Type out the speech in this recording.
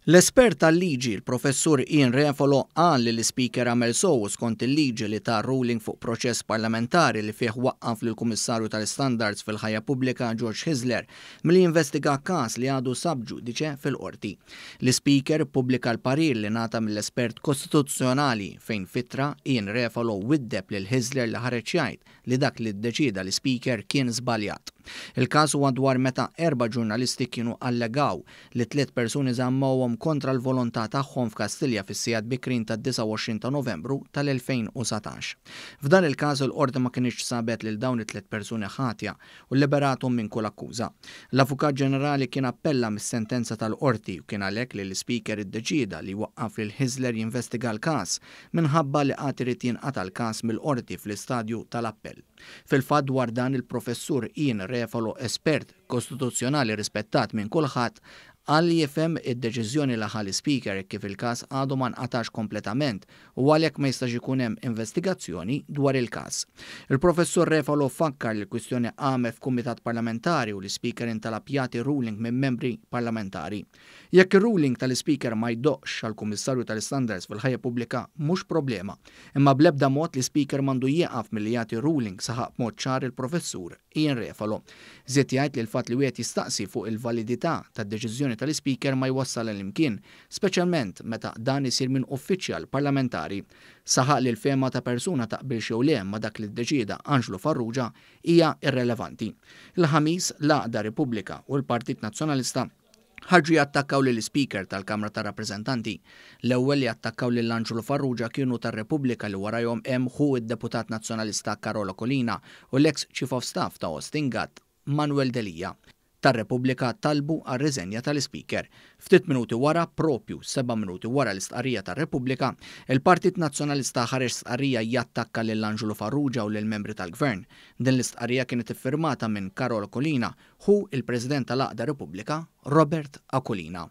L-espert tal-liġi, il-Professur Ian Refalo, qal li l-Ispeaker għamel sew skont il-liġi li ta ruling fuq proċess parlamentari li fih waqqaf lill-Kummissarju tal-Istandards fil-Ħajja Pubblika George Hyzler milli jinvestiga każ li għadu sub judice fil-qorti. L-Ispeaker ippubblika l-parir li ngħata mill-espert kostituzzjonali fejn f'ittra Ian Refalo widdeb lil Hyzler li ħareġ jgħid li dak li ddeċieda l-Ispeaker kien żbaljat. Il-każ huwa dwar meta erba' ġurnalisti kienu allegaw li tliet persuni żammewhom kontra l-volontà tagħhom f'Kastilja fis-sigħat bikrin tad-29 ta' Novembru tal-2019. F'dan il-każ il-qorti ma kinitx sabet lil dawn it-tliet persuni ħatja u liberathom minn kull akkuża. L-Avukat Ġenerali kien appella mis-sentenza tal-qorti u kien għalhekk li l-Ispeaker iddeċieda li jwaqqaf lil Hyzler jinvestiga l-każ minħabba li għad irid jinqata' l-każ mill-qorti fl-istadju tal-appell. Fil-fatt dwar dan il-Professur Ian Refalo, espert kostituzzjonali rispettat minn kulħadd, qal li jifhem id-deċiżjoni li ħa l-Ispeaker kif il-każ għadu ma nqatax kompletament u għalhekk ma jistax ikun hemm investigazzjoni dwar il-każ. Il-Professur Refalo fakkar li l-kwistjoni qamet f'kumitat parlamentari u l-Ispeaker intalab jagħti ruling minn membri parlamentari. Jekk ir-ruling tal-Ispeaker ma jdoqqx għall-Kummissarju tal-Istandards fil-Ħajja Pubblika mhux problema, imma bl-ebda mod l-Ispeaker m'għandu jieqaf milli jagħti ruling, saħaq b'mod ċar il-Professur Ian Refalo. Żied jgħid li l-fatt li wieħed jistaqsi fuq il-validità tad-deċiżjoni tal-Ispeaker ma jwassal għal imkien, speċjalment meta dan isir minn uffiċjal parlamentari. Saħaq li l-fehma ta' persuna taqbilx jew le ma' dak li ddeċieda Anġlu Farrugia hija irrelevanti. Il-Ħamis, l-Għaqda Repubblika u l-Partit Nazzjonalista ħarġu jattakkaw lill-Ispeaker tal-Kamra tar-Rappreżentanti. L-ewwel li attakkaw lil Anġlu Farrugia kienu tar-Repubblika li warajhom hemm ħu d-deputat nazzjonalista Karol Aquilina u l-ex Chief of Staff ta' Austin Gatt, Manuel Delia. Tar-Repubblika talbu għar-riżenja tal-Ispeaker. Ftit minuti wara, propju 7 minuti wara l-istqarrija tar-Repubblika, il-Partit Nazzjonalista ħareġ stqarrija jattakka lil Anġlu Farrugia u lill-membri tal-Gvern. Din l-istqarrija kienet iffirmata minn Karol Aquilina, ħu il-President tal-Għaqda Repubblika, Robert Aquilina.